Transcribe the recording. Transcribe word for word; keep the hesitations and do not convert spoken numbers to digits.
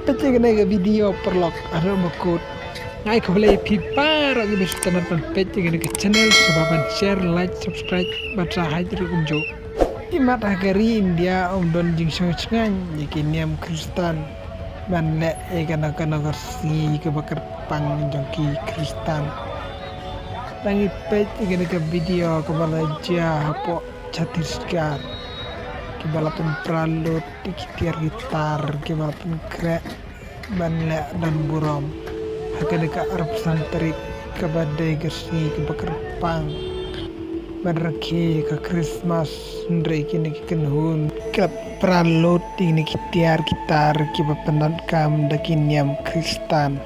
Peit ïa kane ka video paralok, haduh ba kut. Nga ai khublei ïa phi baroh kiba sngewtynnat ban peit ïa kane ka channel, sngewbha ban share, like, subscribe bad sa hait ruh kumjuh. Imat ha ka ri India ym don jingshong shngaiñ ïa ki niam Khristan ban leh ïa kano kano ka sngi kaba kyrpang jong ki Khristan. Tang ïa peit ïa kane ka video kaba la jia hapoh Chhattisgarh, kiba la pynpra lut ïa ki tiar ki tar, kiba la pynkhreh ban leh don burom ha kane ka arphew san tarik, kaba dei ka sngi kaba kyrpang ban rakhe ka Christmas. Hynrei kine ki kynhun ki la pynpra lut ïa kine ki tiar ki tar kiba pyndonkam da ki niam Khristan.